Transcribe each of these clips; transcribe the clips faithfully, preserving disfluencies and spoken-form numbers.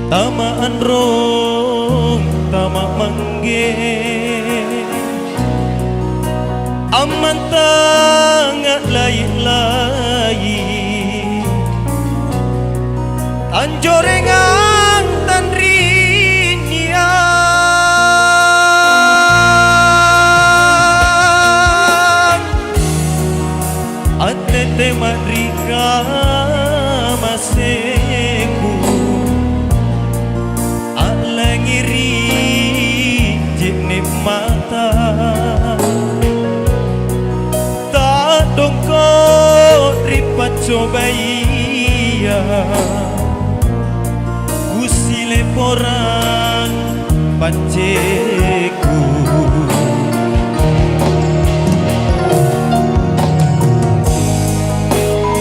Tama anrong, tama mangge, ammantanga' lai'-lai', anjorengang tanrinnia. Attete ma'rika maseku, a'langngeri je'ne' mata, ta'dongko' ri paccobaiya, kusileporang pacceku.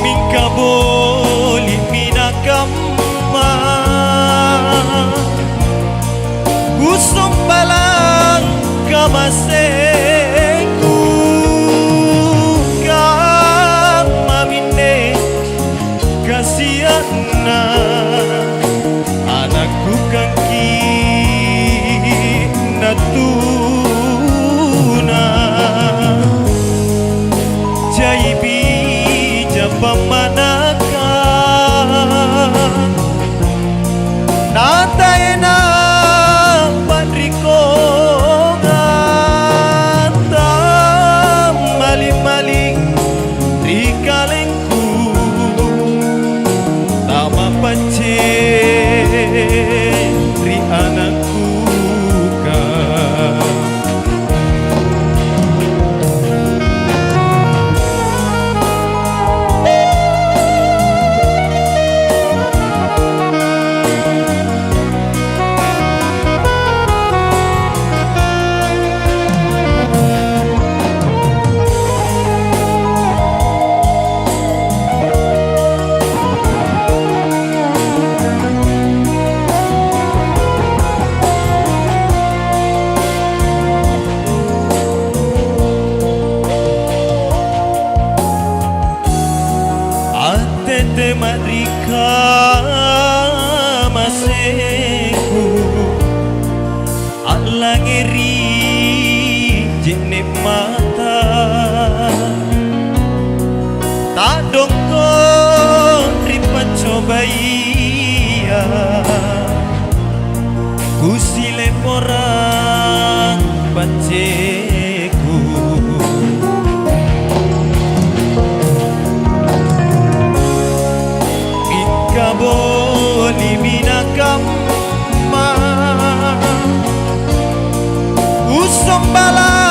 Mingka boli'mi nakamma, kusombalang kamaseku, kammaminne kasia'na anakku kangki natuna. Jai bija pammanaka, nataena panrikongang, tammaling-maling ri kalengku, tamapacce ri anakku ka. Attete ma'rika maseku, a'langngeri je'ne' mata, ta'dongko' ri paccobaiya, kusileporang pacceku. Mingka boli'mi nakamma, ussombala